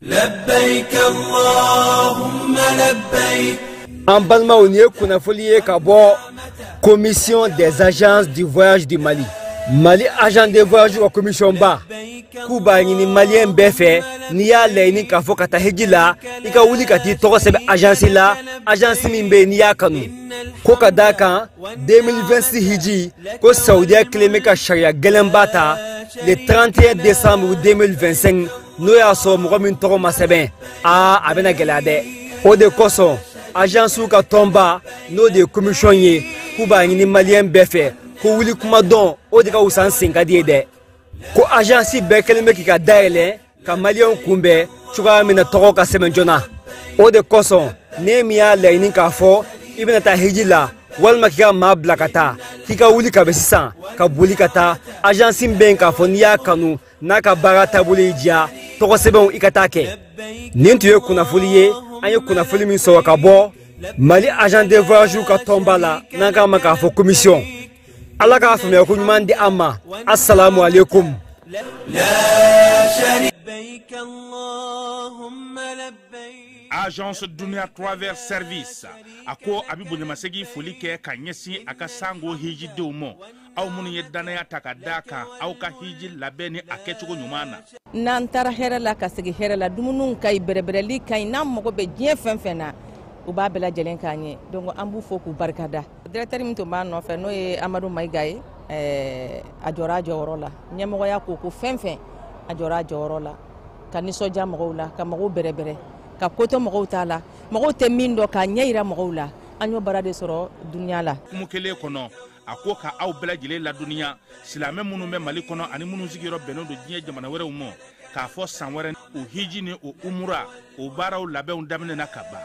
لبيك اللهم لبيك. An balimaw, nin ye kunnafoli ye ka bɔ Commission des agences du voyage du Mali, Mali agent de voyage ka commission ba, k'u b'a ɲini maliyɛn bɛɛ fɛ, n'i y'a laɲini k'a fɔ ka taa hiji la, i ka wuli ka t'i tɔgɔ sɛbɛn agence la, agence min bɛ yen n'i y'a kanu. Ko ka d'a kan 2026 hiji ko Saudiya kelen bɛ ka sariya gɛlɛnba ta le 31 décembre 2025, n'o y'a sɔrɔ mɔgɔ min tɔgɔ ma sɛbɛn, aa, a bɛna gɛlɛya dɛ. O de kosɔn agencew ka tɔnba, n'o de ye commission ye, k'u b'a ɲini maliyɛn bɛɛ fɛ ko wuli kuma dɔn, o de ka wusa n sen ka di ye dɛ. Ko agence bɛɛ kɛlen bɛ k'i ka dayɛlɛ ka maliyɛnw kunbɛn cogoya min na tɔgɔ ka sɛbɛn joona. O de kosɔn ne min y'a laɲini k'a fɔ i bɛna taa hiji la walima k'i ka maa bila ka taa, k'i ka wuli ka bɛ sisan ka boli ka taa agence min bɛ yen k'a fɔ n'i y'a kanu, n'a ka baara taabolo y'i diya, tɔgɔ sɛbɛnw i ka taa kɛ. Nin tun ye kunnafoli ye, an ye kunnafoli min sɔrɔ ka bɔ Mali agent de voyage ka tɔnba la, n'an k'a ma k'a fɔ commission. Ala k'a faamuya ko ɲuman di an ma. Assalamu alaikum. لا شريك لبيك اللهم لبيك. Agence Dunia Travel Service a ko a bɛ bonyamasegin foli kɛ ka ɲɛsin a ka sango hijidenw ma, aw minnu ye danaya ta ka d'a kan aw ka hiji labɛn ni a kɛcogo ɲuman na. N'an taara hɛrɛ la ka segin hɛrɛ la, dumuniw ka ɲi, bɛrɛbɛrɛli ka ɲi, n'an mago bɛ diɲɛ fɛn fɛn na, u b'a bɛɛ lajɛlen k'an ye. Donc an b'u fo k'u barikada. Directeur min tun b'a nɔfɛ, n'o ye Amadu Mayiga ye, a jɔra a jɔyɔrɔ la. Ɲɛmɔgɔya ko ko fɛn fɛn, a jɔra a jɔyɔrɔ la ka nisɔndiya mɔgɔw la, ka mɔgɔw bɛrɛbɛrɛ, ka ko to mɔgɔw t'a la, mɔgɔw tɛ min dɔn, k'a ɲɛ yira mɔgɔw la. An y'o baara de sɔrɔ dunuya la. Kumu kelen kɔnɔ, a ko ka aw bɛɛ lajɛlen ladɔnniya, silamɛ minnu bɛ Mali kɔnɔ ani minnu sigiyɔrɔ bɛnnen don diɲɛ jamana wɛrɛw ma, k'a fɔ san wɛrɛ o hiji ni o umura o baaraw labɛnw daminɛna ka ban.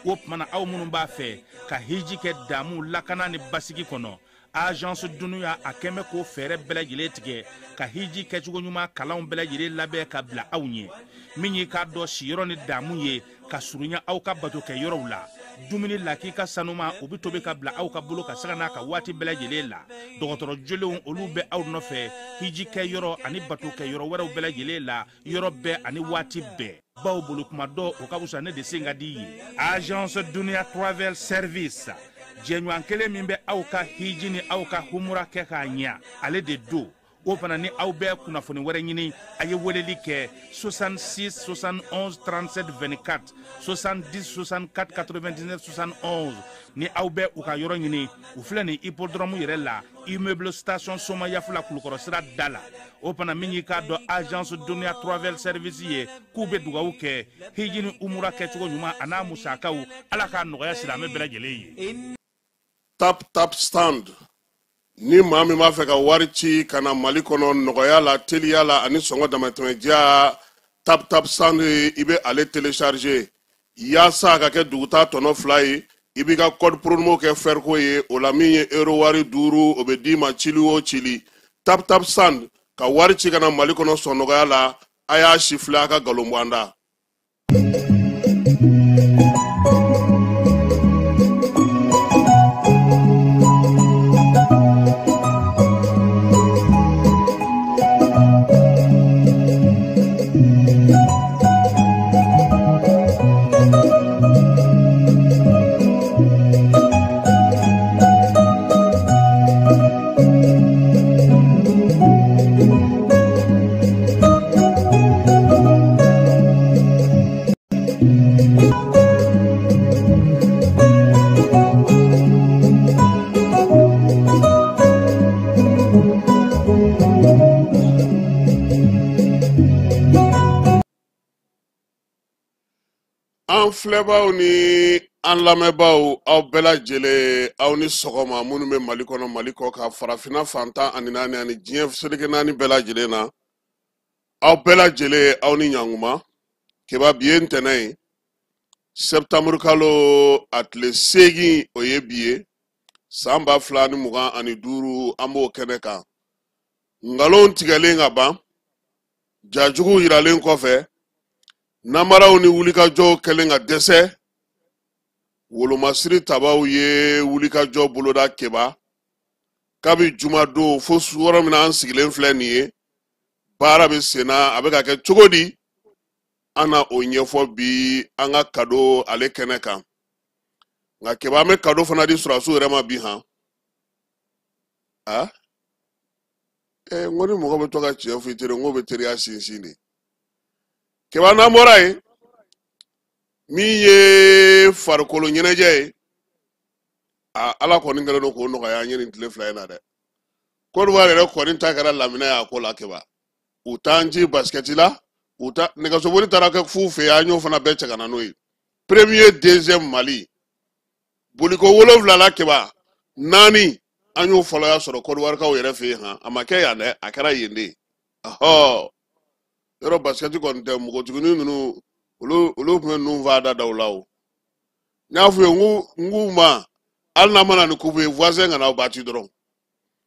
O tuma na, aw minnu b'a fɛ ka hiji kɛ damu, lakana ni basigi kɔnɔ, Agence Dunuya a kɛn bɛ k'o fɛɛrɛ bɛɛ lajɛlen tigɛ ka hiji kɛcogo ɲuman kalanw bɛɛ lajɛlen labɛn ka bila aw ɲɛ. Min y'i k'a dɔn siyɔrɔ ni damu ye ka surunya aw ka bato kɛ yɔrɔw la, dumuni lakika sanuma o bɛ tobi ka bila aw ka bolo ka saga n'a ka waati bɛɛ lajɛlen la. Dɔgɔtɔrɔ jolenw olu bɛ aw nɔfɛ hiji kɛ yɔrɔ ani bato kɛ yɔrɔ wɛrɛw bɛɛ lajɛlen la, yɔrɔ bɛɛ ani waati bɛɛ. Baw bolo kuma dɔ o ka wusa ne de sen ka di ye. Agence Dunia Travel Service, jɛɲɔgɔn kelen min bɛ aw ka hiji ni aw ka humura kɛ k'a ɲɛ, ale de don. O fana ni aw bɛ kunnafoni wɛrɛ ɲini, a ye weleli kɛ 66 71 37 24, 70 64 99 71. Ni aw bɛ u ka yɔrɔ ɲini, u filɛ nin hippodrome yɛrɛ la, immeuble station Somayafula, Kulukɔrɔ sira da la. O fana min y'i k'a dɔn Agence Dunia Travel Service ye, k'u bɛ dugawu kɛ hiji ni umura kɛcogo ɲuman a n'a musakaw, Ala k'a nɔgɔya silamɛ bɛɛ lajɛlen ye. Tap Tap Send, ni maa min b'a fɛ ka wari ci ka na Mali kɔnɔ nɔgɔya la, teliya la ani sɔngɔ damatɛmɛdiya, Tap Tap Send, i bɛ ale télécharger yaasa a ka kɛ duguta tɔnɔ 2 ye. I b'i ka code promo kɛ fɛriko ye o la, min ye euro wari 5, o bɛ d'i ma cili o cili. Tap Tap Send, ka wari ci ka na Mali kɔnɔ sɔn nɔgɔya la. A y'a si filɛ, a ka nkalon bɔ an da. An filɛbaw ni an lamɛnbaw, aw bɛɛ lajɛlen, aw ni sɔgɔma. Minnu bɛ Mali kɔnɔ, Mali kɔ kan, farafinna fan 14 ani diɲɛ seleke naani bɛɛ lajɛlen na, aw bɛɛ lajɛlen, aw ni ɲankuma. Keba, bi ye ntɛnɛn ye, sɛptanburu kalo a tile 8, o ye bi ye, san 2025. An b'o kɛnɛ kan. Nkalon tigɛlen ka ban, jajuguw yiralen kɔfɛ, namaraw ni wulikajɔw kɛlen ka dɛsɛ, wolomasiri tabaw ye wulikajɔ boloda. Keba, kabi jumadon fo yɔrɔ min na an sigilen filɛ nin ye, baara bɛ sen na. A bɛ ka kɛ cogo di? An na o ɲɛfɔ bi an ka kado ale kɛnɛ kan. Nka Keba, an bɛ kado fana di sɔrɔdasiw yɛrɛ ma bi han. A n ko ni mɔgɔ bɛ to ka tiɲɛ fɔ i teri, n k'o bɛ teriya sinsin de. Keba, n'an bɔra yen, min ye farikolo ɲɛnajɛ ye, a Ala kɔni kɛlen don k'o nɔgɔya an ye nin tile 2 in na dɛ. Côte d'Ivoire yɛrɛ kɔni ta kɛra laminɛ ye a ko la. Keba, u t'an ci basikɛti la, u ta nɛgɛsoboli taara kɛ f'u fɛ yen, an y'o fana bɛɛ cɛ ka na n'o ye. Premier, deuxième, Mali. Boliko 7 la, Keba, 4 an y'o fɔlɔya sɔrɔ Côte d'Ivoire yɛrɛ fɛ yen han. A ma kɛ yan dɛ, a kɛra yen de. Ɔhɔ, yɔrɔ basikɛti kɔni tɛ, npogotiginin ninnu olu tun bɛ ninnu fa da daw la. O n y'a f'u ye, n k'u ma, hali n'a ma na ni coupe ye, voisin kana aw bati dɔrɔn.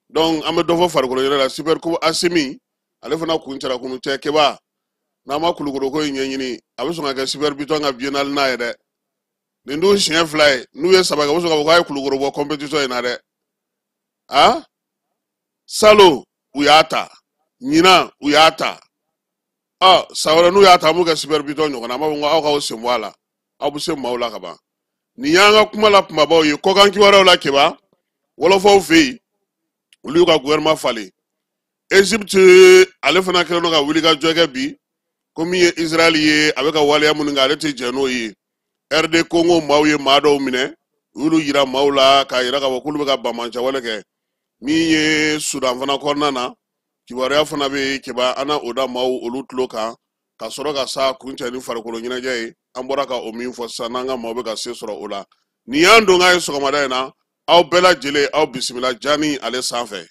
Donc an bɛ dɔ fɔ farikolo ɲɛnajɛ la. Super coupe Asimi, ale fana kun cɛra kunu cɛ. Keba, n'an ma Kulukoro ko in ɲɛɲini, a bɛ sɔn ka kɛ Super Biton ka biennale n'a ye dɛ. Nin dun siɲɛ 2 ye, n'u ye 3 kɛ, u bɛ sɔn k'a fɔ k'a ye Kulukoro bɔ compétition in na dɛ. A salo u y'a ta, ɲinan u y'a ta, ɔ san wɛrɛ n'u y'a ta, an b'u kɛ Super Biton ɲɔgɔn na. An b'a fɔ ko aw k'aw sen bɔ a la, aw bɛ se maaw la ka ban. Nin y'an ka kuma la kumabaw ye. Kɔkan kibaruyaw la, Keba, wɔlɔfɔw fɛ yen, olu y'u ka gouvernement falen. Egypte, ale fana kɛlen don ka wulikajɔ kɛ bi, ko min ye Israël ye, a bɛ ka waleya minnu kɛ, ale tɛ jɛn n'o ye. RD Congo maaw ye maa dɔw minɛ, u y'olu yira maaw la k'a yira k'a fɔ k'olu bɛ ka banbaanciwale kɛ. Min ye Sudan fana kɔnɔna na, kibaruya fana bɛ yen, Keba, an na o da maaw olu tulo kan ka sɔrɔ ka sa kuncɛ ni farikolo ɲɛnajɛ ye. An bɔra ka o min fɔ sisan, n'an ka maaw bɛ ka se sɔrɔ o la. Nin y'an donkan ye sɔgɔmada in na. Aw bɛɛ lajɛlen, aw bisimila jani ale sanfɛ.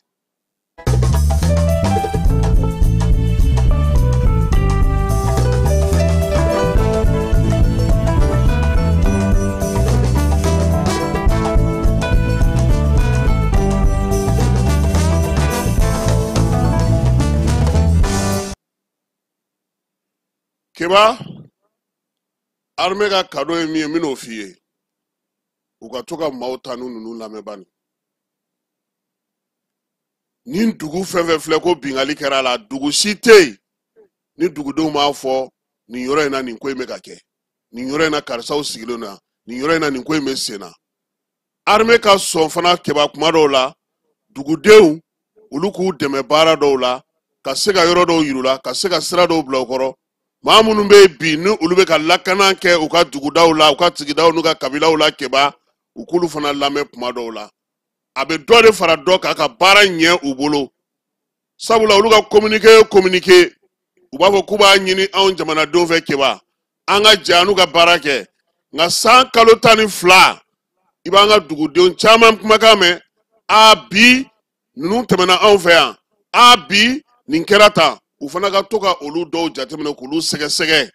Keba, armée ka cadeau ye min ye, n bɛn'o f'i ye. U ka to ka maaw ta n'u ninnu lamɛn bani. Nin dugu fɛn fɛn filɛ ko bingali kɛra a la, dugu si tɛ yen ni dugudenw b'a fɔ nin yɔrɔ in na nin ko in bɛ ka kɛ, nin yɔrɔ in na karisaw sigilen don yan, nin yɔrɔ in na nin ko in bɛ sen na. Armée ka sɔn fana, Keba, kuma dɔw la dugudenw olu k'u dɛmɛ baara dɔw la, ka se ka yɔrɔ dɔw yir'u la, ka se ka sira dɔw bila u kɔrɔ. Maa minnu bɛ yen bi ni olu bɛ ka lakana kɛ u ka dugudaw la, u ka sigidaw n'u ka kabilaw la, Keba, u k'olu fana lamɛn kuma dɔw la. A bɛ dɔ de fara dɔ kan ka baara ɲɛ u bolo, sabula olu ka communiqué ye communiqué, u b'a fɔ k'u b'a ɲini anw jamanadenw fɛ, Keba, an ka jɛ an n'u ka baara kɛ. Nka san kalo 12, i b'an ka dugudenw caman kumakan mɛn: a bi ninnu tɛmɛna anw fɛ yan, a bi nin kɛra tan. U fana ka to ka olu dɔw jateminɛ k'olu sɛgɛsɛgɛ.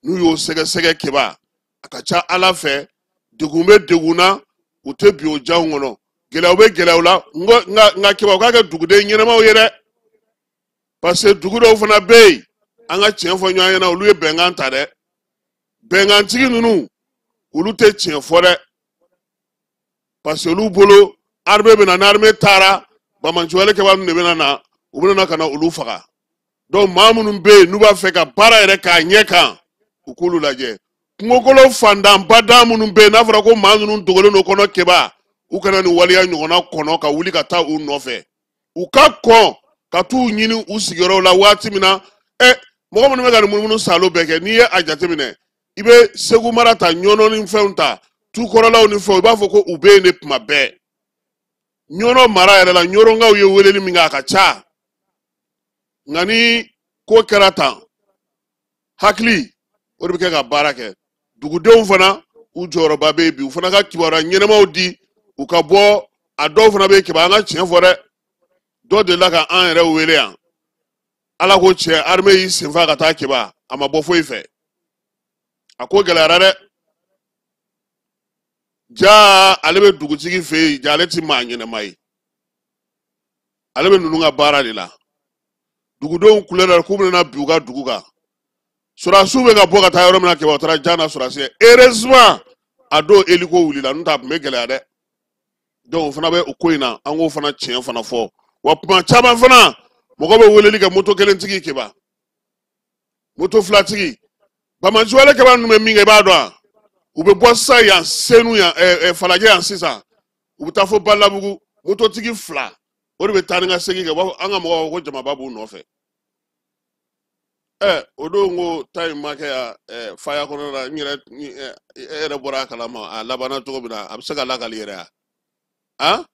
N'u y'o sɛgɛsɛgɛ, Keba, a ka ca Ala fɛ, degun bɛ degun na, u tɛ bin o janw kɔnɔ, gɛlɛyaw bɛ gɛlɛyaw la. Nka Keba, u k'a kɛ duguden ɲɛnamaw ye dɛ, parce que dugu dɔw fana bɛ yen, an ka tiɲɛ fɔ ɲɔgɔn ɲɛna, olu ye bɛnkan ta dɛ. Bɛnkantigi ninnu, olu tɛ tiɲɛ fɔ dɛ, parce que olu bolo armée bɛ na, ni armée taara, banbaanciwale kɛbaa ninnu de bɛ na, u bɛ na ka na olu faga. Donc maa minnu bɛ yen n'u b'a fɛ ka baara yɛrɛ k'a ɲɛ kan, u k'olu lajɛ. Kungokolo fandanbada minnu bɛ yen, n'a fɔra ko maa ninnu dogolen don kɔnɔ, Keba, u kana nin waleya ɲɔgɔnna kɔnɔ ka wuli ka taa u nɔfɛ. U ka kɔn ka t'u ɲini u sigiyɔrɔw la waati min na. Mɔgɔ minnu bɛ ka nin munumunu salo bɛɛ kɛ, n'i ye a jateminɛ, i bɛ Segu mara ta, Ɲɔnɔ ni fɛnw ta, tukɔrɔlaw ni fɛnw, i b'a fɔ ko u bɛ yen de tuma bɛɛ. Ɲɔnɔ mara yɛrɛ la, Ɲɔrɔnkaw ye weleli min kɛ, a ka ca. Nka ni ko kɛra tan, hakili o de bɛ kɛ ka baara kɛ. Dugudenw fana, u jɔyɔrɔba bɛ yen bi, u fana ka kibaruya ɲɛnamaw di, u ka bɔ. A dɔw fana bɛ yen, Keba, an ka tiɲɛ fɔ dɛ, dɔ delila ka an yɛrɛ wele yan. Ala ko tiɲɛ, armée y'i senfa ka taa, Keba, a ma bɔ foyi fɛ, a ko gɛlɛyara dɛ. Ja ale bɛ dugutigi fɛ yen, ja ale ti maa ɲɛnɛma ye, ale bɛ ninnu ka baara de la. Dugudenw kulera k'u bɛna bin u ka dugu kan. Sɔrɔdasiw bɛ ka bɔ ka taa yɔrɔ min na, Keba, o taara jan na sɔrɔdasi ye. Heureusement, a don hélico wulila, n'o tɛ a tun bɛ gɛlɛya dɛ. Donc o fana bɛ o ko in na, an k'o fana tiɲɛ fana fɔ. Wa kuma caman fana, mɔgɔ bɛ weleli kɛ moto kelentigi, Keba. Moto filatigi banbaanciwale kɛbaa ninnu bɛ min kɛ, i b'a dɔn wa? U bɛ bɔ sisan yan Senu yan, Falajɛ yan sisan, u bɛ taa fo Balabugu. Mototigi fila o de bɛ taa ni ka segin kɛ. U b'a fɔ an ka mɔgɔw ko jamaba b'u nɔfɛ. O don ko ta in ma kɛ yan, faya kɔnɔ la, n yɛrɛ, e yɛrɛ bɔra a kalama a labanna cogo min na. A bɛ se ka lakali yɛrɛ wa? A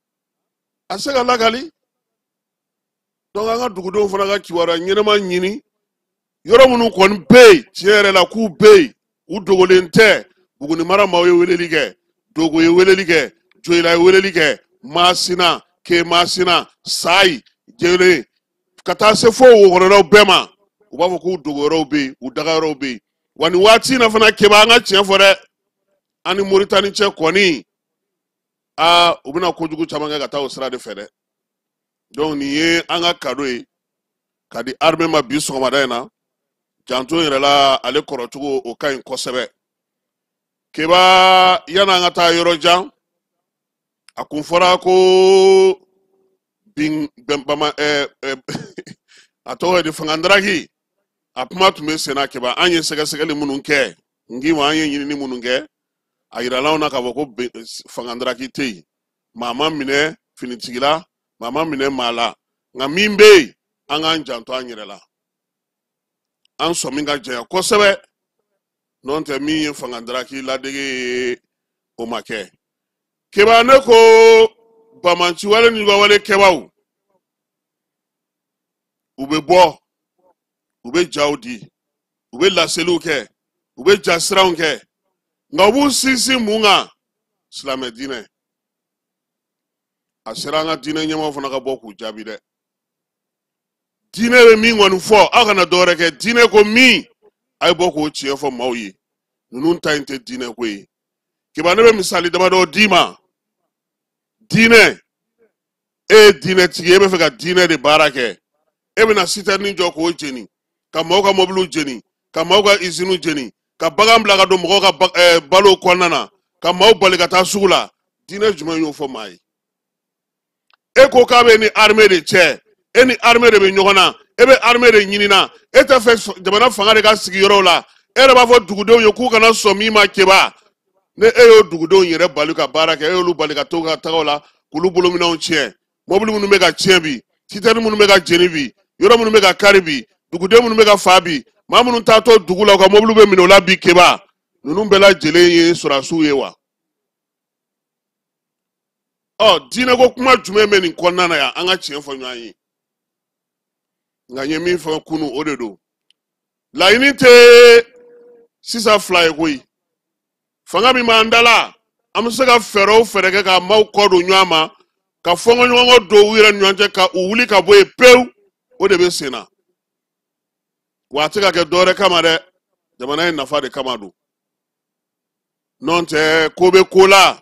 bɛ se ka lakali. Donc an ka dugudenw fana ka kibaruya ɲɛnama ɲini. Yɔrɔ minnu kɔni bɛ yen, tiɲɛ yɛrɛ la k'u bɛ yen, u dogolen tɛ. Buguni mara maaw ye weleli kɛ, Dogo ye weleli kɛ, Joyila ye weleli kɛ, Masina, Kemasina, Sayi, Jele, ka taa se fo wokɔnɔnaw bɛɛ ma. U b'a fɔ k'u dogo yɔrɔw bɛ yen, u daga yɔrɔw bɛ yen. Wa nin waati in na fana, Keba, an ka tiɲɛ fɔ dɛ, an ni Moritani cɛ kɔni, u bɛna kojugu caman kɛ ka taa o sira de fɛ dɛ. Donc nin ye an ka cadeau ye ka di armée ma bi sɔgɔmada in na. Janto yɛrɛ la, ale kɔrɔcogo o ka ɲi kosɛbɛ. Keba, yan'an ka taa yɔrɔ jan, a kun fɔra ko bin bama a tɔgɔ ye di, fangandaraki, a kuma tun bɛ sen na. Keba, an ye sɛgɛsɛgɛli minnu kɛ, n k'i ma, an ye ɲinini minnu kɛ, a yirala anw na k'a fɔ ko fangandaraki tɛ yen. Maa ma minɛ finitigi la, maa ma minɛ maa la. Nka min bɛ yen, an k'an janto an yɛrɛ la, an sɔmi ka janya kosɛbɛ. N'o tɛ, min ye fangandaraki ladege ye, o ma kɛ. Keba, ne ko banbaanciwale ni wale kɛbaw, u bɛ bɔ, u bɛ jaw di, u bɛ laseliw kɛ, u bɛ jasiranw kɛ, nka u b'u sinsin mun kan? Silamɛ diinɛ. A sera an ka diinɛ ɲɛmaaw fana ka bɔ k'u jaabi dɛ. Diinɛ bɛ min kɔni fɔ, aw kana dɔwɛrɛ kɛ, diinɛ ko min, a ye bɔ k'o tiɲɛ fɔ maaw ye. Ninnu ta in tɛ diinɛ ko ye. Keba, ne bɛ misali damadɔ d'i ma. Diinɛ, e ye diinɛtigi ye, e bɛ fɛ ka diinɛ de baara kɛ, e bɛna sitɛrini jɔ k'o jeni, ka maaw ka mɔbiliw jeni, ka maaw ka iziniw jeni, ka bagan bila ka don mɔgɔw ka balo kɔnɔna na, ka maaw bali ka taa sugu la. Diinɛ jumɛn y'o fɔ maa ye? E ko k'a bɛ ni armée de cɛ, e ni armée de bɛ ɲɔgɔn na, e bɛ armée de ɲinina, e tɛ fɛ jamana fanga de ka sigi yɔrɔw la. E yɛrɛ b'a fɔ dugudenw ye k'u kana sɔn min ma. Keba, ne e y'o dugudenw yɛrɛ bali ka baara kɛ, e y'olu bali ka to ka tagaw la k'olu bolominɛnw tiɲɛ. Mɔbili minnu bɛ ka tiɲɛ bi, sitɛrini minnu bɛ ka jeni bi, yɔrɔ minnu bɛ ka kari bi, duguden minnu bɛ ka fa bi, maa minnu taatɔ dugu la, u ka mɔbiliw bɛ minɛ o la bi. Keba, ninnu bɛɛ lajɛlen ye sɔrɔdasiw ye wa? Ɔ, diinɛko kuma jumɛn bɛ nin kɔnɔna na yan? An ka tiɲɛ fɔ ɲɔgɔn ye. Nka n ye min fɔ kunun, o de don. Laɲini tɛ sisan fila ye koyi. Fanga min b'an da la, an bɛ se ka fɛɛrɛ o fɛɛrɛ kɛ ka maaw kɔ don ɲɔgɔn ma, ka fɔnkɔɲɔgɔnkɔ don u yɛrɛ ni ɲɔgɔn cɛ, ka u wuli ka bɔ yen pewu, o de bɛ sen na. Wa a tɛ ka kɛ dɔwɛrɛ kama dɛ, jamana in nafa de kama don. N'o tɛ, ko bɛ ko la,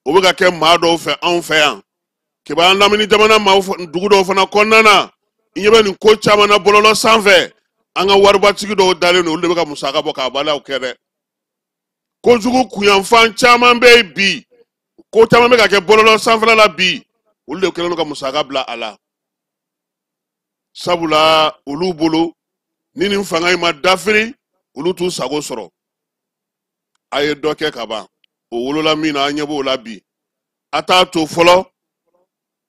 o bɛ ka kɛ maa dɔw fɛ anw fɛ yan. Keba, an lamini jamana maaw, dugu dɔw fana kɔnɔna na, i ɲɛ bɛ nin ko caman na bɔlɔlɔ sanfɛ. An ka waribatigi dɔw dalen don, olu de bɛ ka musaka bɔ k'a baliyaw kɛ dɛ. Kojugu kunyanfan caman bɛ yen bi, ko caman bɛ ka kɛ bɔlɔlɔ sanfɛla la bi, olu de kɛlen don ka musaka bila a la. Sabula olu bolo, ni nin fanga in ma dafiri, olu t'u sago sɔrɔ. A ye dɔ kɛ ka ban, o wolola min na, an ɲɛ b'o la bi. A t'a to fɔlɔ,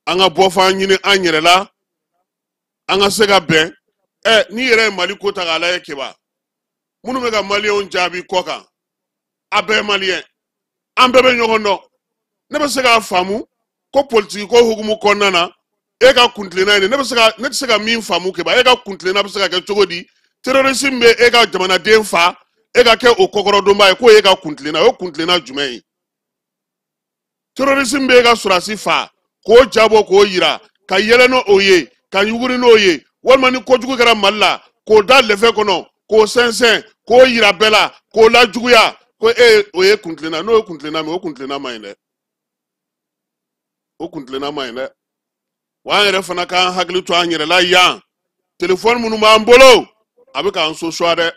an ka bɔfan ɲini an yɛrɛ la, an ka se ka bɛn. N'i yɛrɛ ye Mali ko ta k'a lajɛ, Keba, minnu bɛ ka maliyɛnw jaabi kɔ kan, a bɛɛ maliyɛn, an bɛɛ bɛ ɲɔgɔn dɔn. Ne bɛ se k'a faamu ko politiki ko hukumu kɔnɔna na, e ka kuntilenna ye nin. Ne tɛ se ka min faamu, Keba, e ka kuntilenna bɛ se ka kɛ cogo di? Terroriste min bɛ e ka jamanaden fa, e ka kɛ o kɔkɔrɔdonba ye, k'o ye e ka kuntilenna, o ye kuntilenna jumɛn ye? Terroriste min bɛ e ka sɔrɔdasi fa, k'o jabɔ k'o yira, ka yɛlɛ n'o ye, ka yuguri n'o ye, walima ni kojugu kɛra Mali la, k'o da lɛfɛ kɔnɔ, k'o sɛnsɛn, k'o yira bɛɛ la, k'o lajuguya, ko e o ye kuntilenna? N'o ye kuntilenna min, o kuntilenna man ɲi dɛ, o kuntilenna man ɲi dɛ. Wa an yɛrɛ fana k'an hakili to an yɛrɛ la yan. Telefɔni minnu b'an bolo, a bɛ k'an sosuwa dɛ.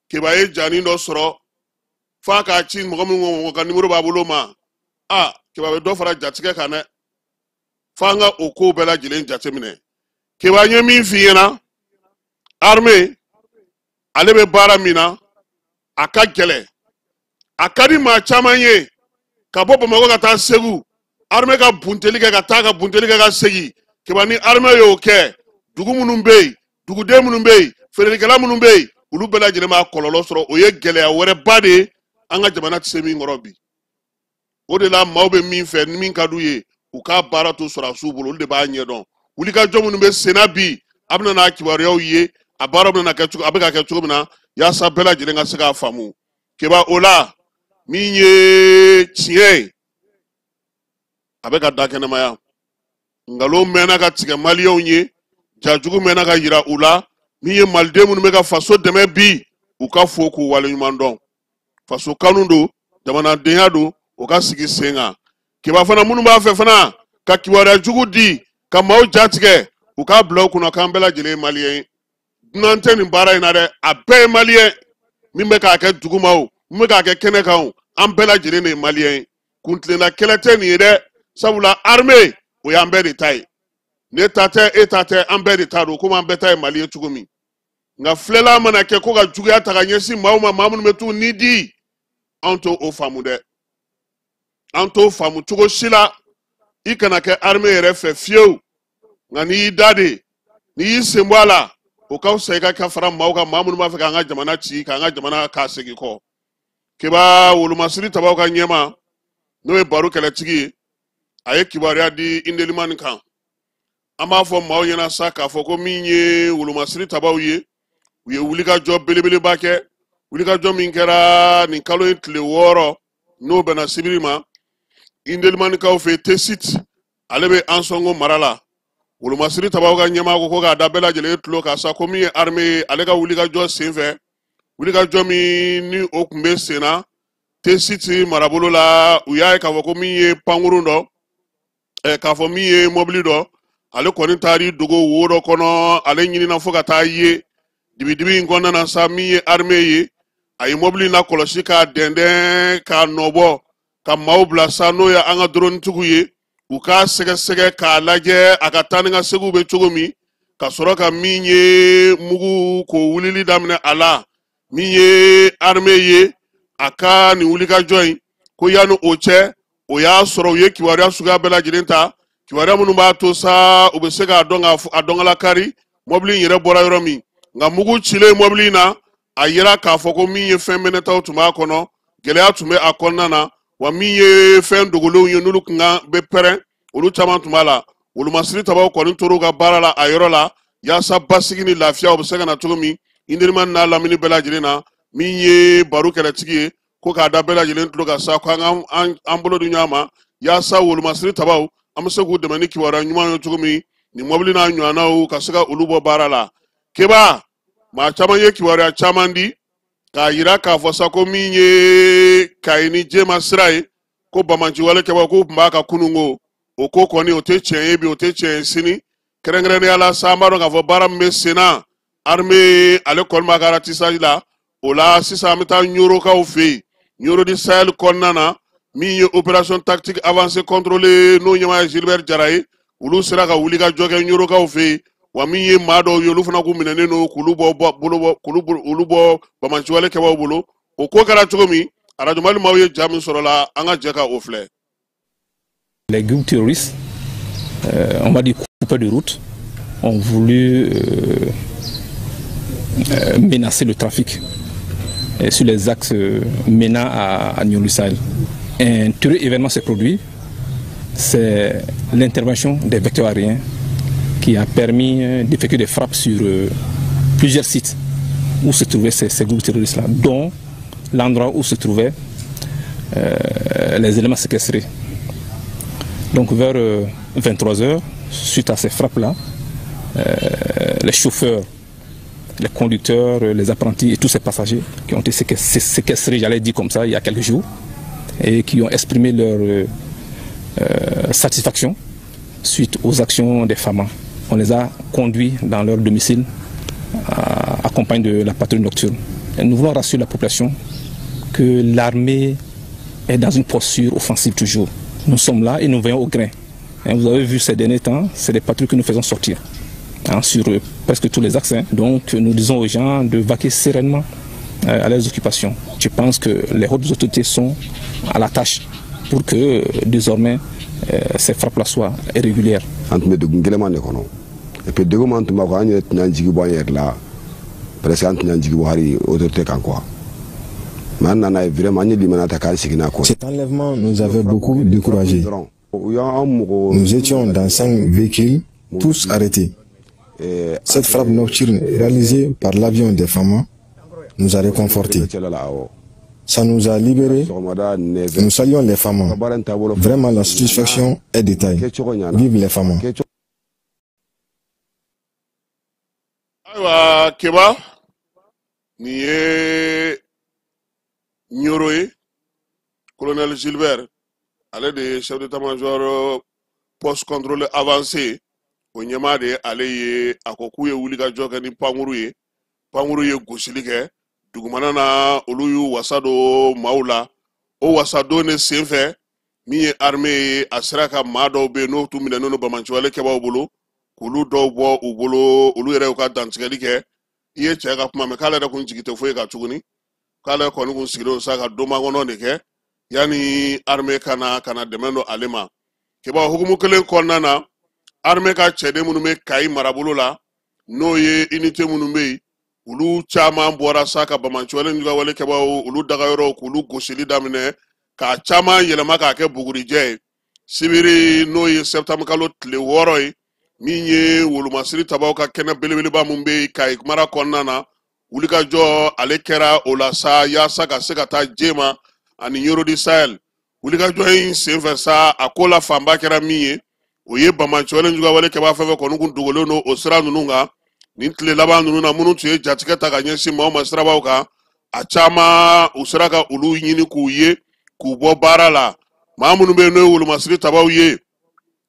Keba ye janin dɔ sɔrɔ f'a k'a ci mɔgɔ min ko ka nimoro b'a bolo ma. A Keba bɛ dɔ fara jatigɛ kan dɛ. F'an ka o kow bɛɛ lajɛlen jateminɛ. Keba, n ye min f'i ɲɛna, armée Ale bɛ baara min na, a ka gɛlɛn. A ka di maa caman ye ka bɔ Bamakɔ ka taa Segu, armée ka bunteli kɛ ka taa ka bunteli kɛ ka segin. Keba ni armée y'o kɛ, dugu minnu bɛ yen, duguden minnu bɛ yen, feerelikɛla minnu bɛ yen, olu bɛɛ lajɛlen b'a kɔlɔlɔ sɔrɔ. O ye gɛlɛya wɛrɛba de ye an ka jamana tɛ se min kɔrɔ bi. O de la maaw bɛ min fɛ ni min ka d'u ye, u k'a baara to sɔrɔdasiw bolo, olu de b'a ɲɛdɔn. Wulikajɔ minnu bɛ senna bi, a bɛna n'a kibaruyaw ye, a baara bɛna kɛ cogo, a bɛ ka kɛ cogo min na, yaasa bɛɛ lajɛlen ka se k'a faamu. Keba o la, min ye tiɲɛ ye, a bɛ ka da kɛnɛmaya. Nkalon mɛnna ka tigɛ maliyɛnw ye, jajugu mɛnna ka yira u la. Min ye maliden minnu bɛ ka faso dɛmɛ bi, u ka fo k'u waleɲuman dɔn. Faso kanu don, jamanadenya don, o ka sigi sen kan. Keba fana minnu b'a fɛ fana ka kibaruya jugu di, ka maaw jatigɛ, u k'a bila u kunna k'an bɛɛ lajɛlen ye maliyɛn ye. Dunan tɛ nin baara in na dɛ, a bɛɛ ye maliyɛn. Min bɛ k'a kɛ duguma o, min bɛ k'a kɛ kɛnɛ kan o, an bɛɛ lajɛlen de ye maliyɛn ye. Kuntilenna kɛlɛ tɛ nin ye dɛ, sabula armée o y'an bɛɛ de ta ye. Ne ta tɛ, e ta tɛ, an bɛɛ de ta don, komi an bɛɛ ta ye Mali ye cogo min. Nka filɛla mana kɛ ko ka juguya ta ka ɲɛsin maaw ma, maa minnu bɛ t'u ni di, anw t'o faamu dɛ. An t'o faamu cogo si la. I kana kɛ armée yɛrɛ fɛ fiyewu, nka n'i y'i da de, n'i y'i sen bɔ a la, o ka fisa i ka ka fara maaw kan, maa minnu b'a fɛ k'an ka jamana ci, k'an ka jamana k'a segin kɔ. Keba wolomasiri tabaw ka ɲɛma, n'o ye baro kɛlɛtigi ye, a ye kibaruya di Indelimani kan. An b'a fɔ maaw ɲɛna sa k'a fɔ ko min ye wolomasiri tabaw ye, u ye wulikajɔ belebeleba kɛ. Wulikajɔ min kɛra nin kalo in tile 6, n'o bɛnna sibiri ma, Indelimanikaw fɛ Tesit, ale bɛ Ansɔngo mara la. Wolomasiri tabaw ka ɲɛmaa ko k'a da bɛɛ lajɛlen tulo kan sa ko min ye armée ye, ale ka wulikajɔ senfɛ, wulikajɔ min ni o tun bɛ sen na Tesit marabolo la, u y'a ye k'a fɔ ko min ye pankurun dɔ, k'a fɔ min ye mɔbili dɔ, ale kɔni taar'i dogo wo dɔ kɔnɔ, ale ɲinina fo ka taa ye dibidibi in kɔnɔna na sa. Min ye armée ye, a ye mɔbili in lakɔlɔsi k'a dɛndɛn k'a nɔbɔ, ka maaw bila sa, n'o ye an ka dɔrɔnitigiw ye, u k'a sɛgɛsɛgɛ k'a lajɛ a ka taa ni ka seginw bɛ cogo min, ka sɔrɔ ka min ye mugu k'o wulili daminɛ a la. Min ye armée ye, a ka nin wulikajɔ in ko yanni o cɛ, o y'a sɔrɔ u ye kibaruya suguya bɛɛ lajɛlen ta, kibaruya minnu b'a to sa u bɛ se k'a dɔn k'a dɔnkalakari mɔbili in yɛrɛ bɔra yɔrɔ min. Nka mugu cilen mɔbili in na, a yira k'a fɔ ko min ye fɛn mɛnɛtaw tun b'a kɔnɔ, gɛlɛya tun bɛ a kɔnɔna na, wa min ye fɛn dogolenw ye n'olu kun kan bɛ pɛrɛn, olu caman tun b'a la. Wolomasiri tabaw kɔni tor'u ka baara la a yɔrɔ la, yaasa basigi ni lafiya o bɛ se ka na cogo min Indelimani n'a lamini bɛɛ lajɛlen na. Min ye baro kɛlɛtigi ye, ko k'a da bɛɛ lajɛlen tulo kan sa, ko an ka an bolo di ɲɔgɔn ma yaasa wolomasiri tabaw an bɛ se k'u dɛmɛ ni kibaruya ɲuman ye cogo min, nin mɔbili n'a ɲɔgɔnnaw ka se ka olu bɔ baara la. Keba maa caman ye kibaruya caman di k'a yira k'a fɔ sa ko min ye Kayi ni Jema sira ye, ko banbaanciwale kɛbagaw k'u tun b'a ka kununko, o ko kɔni o tɛ tiɲɛ ye bi, o tɛ tiɲɛ ye sini. Kɛrɛnkɛrɛnnenya la sa, an b'a dɔn k'a fɔ baara min bɛ sen na, armée ale kɔni b'a ka ratissage la. O la sisan an bɛ taa Ɲorokaw fɛ yen, Ɲoro di Sahel kɔnɔna na, min ye opération tactique avancée contrôlée n'o ɲɛmaa ye Gilbert Jara ye, olu sera ka wuli ka jɔ kɛ Ɲorokaw fɛ yen. Wa min ye maa dɔw ye, olu fana k'u minɛnen don k'olu bɔ bolo bɔ, k'olu olu bɔ banbaanciwale kɛbagaw bolo. O ko kɛra cogo min, Radio Mali maaw ye ja min sɔrɔ la, an ka jɛ ka o filɛ. Les groupes terroristes, on va dire coupeurs de route, ont voulu menacer le trafic sur les axes menant à Nioro Sahel. Un heureux événement s'est produit, c'est l'intervention des vecteurs aériens qui a permis d'effectuer des frappes sur plusieurs sites où se trouvaient ces groupes terroristes-là, dont l'endroit où se trouvaient les éléments séquestrés. Donc vers 23 h, suite à ces frappes-là, les chauffeurs, les conducteurs, les apprentis et tous ces passagers qui ont été séquestrés, j'allais dire comme ça, il y a quelques jours, et qui ont exprimé leur satisfaction suite aux actions des FAMa. On les a conduits dans leur domicile, accompagnés de la patrouille nocturne. Et nous voulons rassurer la population que l'armée est dans une posture offensive toujours. Nous sommes là et nous veillons au grain. Et vous avez vu ces derniers temps, c'est des patrouilles que nous faisons sortir. hein, sur presque tous les axes. Hein. Donc nous disons aux gens de vaquer sereinement à leurs occupations. Je pense que les hautes autorités sont à la tâche pour que désormais ces frappes-là soient régulières. Et puis degun min tun b'a kɔ, an yɛrɛ tun y'an jigi bɔ an yɛrɛ la presque, an tun y'an jigi bɔ hali autorité kan quoi, mais an nana ye vraiment an ye limaniya ta k'an sigi n'a ko. Cet enlèvement nous avait beaucoup découragés. Nous étions dans 5 véhicules, tous arrêtés. Cette frappe nocturne réalisée par l'avion des FAMa nous a réconfortés. Ça nous a libérés. Nous saluons les FAMa. Vraiment, la satisfaction est de taille. Vive les FAMa. Ayiwa Keba, nin ye Ɲoro ye, colonel Gilbert, ale de ye chef d'état-major poste contrôle avancé, o ɲɛmaa de ye ale ye. A ko k'u ye wulikajɔ kɛ ni pankuru ye, pankuru ye gosili kɛ dugumana na, olu y'u wasa don maaw la. O wasadon de senfɛ, min ye armée ye, a sera ka maa dɔw bɛ yen n'o tun minɛnen don bamaciwale kɛbaaw bolo, k'olu dɔw bɔ u bolo, olu yɛrɛ y'u ka dantigɛli kɛ. I ye cɛ ka kuma mɛn k'ale yɛrɛ kun jigi tɛ foyi kan tuguni, k'ale kɔni kun sigilen don sa ka donmakɔnɔ de kɛ yanni armée ka na ka na dɛmɛ don ale ma. Keba, hukumu kelen kɔnɔna na, armée ka cɛden minnu bɛ Kayi marabolo la, n'o ye unité minnu bɛ yen, olu caman bɔra sa ka bamaciwale juguwale kɛbaaw olu dagayɔrɔw k'olu gosili daminɛ, k'a caman yɛlɛma k'a kɛ bugurijɛ ye. Sibiri, n'o ye septembre kalo tile 6 ye, min ye wolomasiri tabaw ka kɛnɛ belebeleba mun bɛ yen Kayi mara kɔnɔna na, wulikajɔ ale kɛra o la sa yaasa ka se ka taa Jema ani Ɲoro du Sahel. Wulikajɔ in senfɛ sa, a ko la fanba kɛra min ye, o ye bamaciwale juguwale kɛbaa fɛn fɛn kɔni kun dogolen don o sira ninnu kan nin tile laban ninnu na, minnu tun ye jatigɛ ta ka ɲɛsin maaw ma sirabaw kan, a caman u sera ka olu ɲini k'u ye k'u bɔ baara la. Maa minnu bɛ yen n'o ye wolomasiri tabaw ye,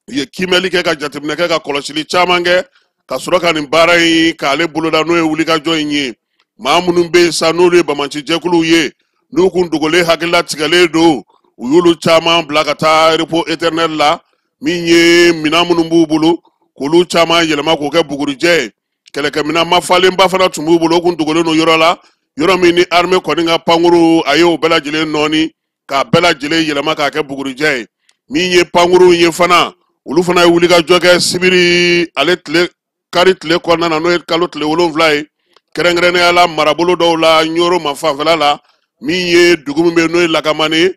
u ye kiimɛli kɛ, ka jateminɛ kɛ, ka kɔlɔsili caman kɛ, ka sɔrɔ ka nin baara in k'ale boloda, n'o ye wulikajɔ in ye. Maa minnu bɛ yen sa n'olu ye bamaci jɛkuluw ye, n'u kun dogolen hakilila tigɛlen don, u y'olu caman bila ka taa repos éternel la. Min ye minɛn minnu b'u bolo, k'olu caman yɛlɛma k'o kɛ bugurijɛ ye. Kɛlɛkɛminɛn mafalenba fana tun b'u bolo, o kun dogolen don yɔrɔ la, yɔrɔ min ni armée kɔni ka pankuru a ye o bɛɛ lajɛlen nɔɔni k'a bɛɛ lajɛlen yɛlɛma k'a kɛ bugurijɛ ye. Min ye pankurunw ye fana, olu fana ye wulikajɔ kɛ sibiri ale tile kari tile kɔnɔna na, n'o ye kalo tile 7 ye, kɛrɛnkɛrɛnnenya la marabolo dɔw la Ɲoro ma fanfɛla la, min ye dugu min bɛ yen n'o ye Lakamane,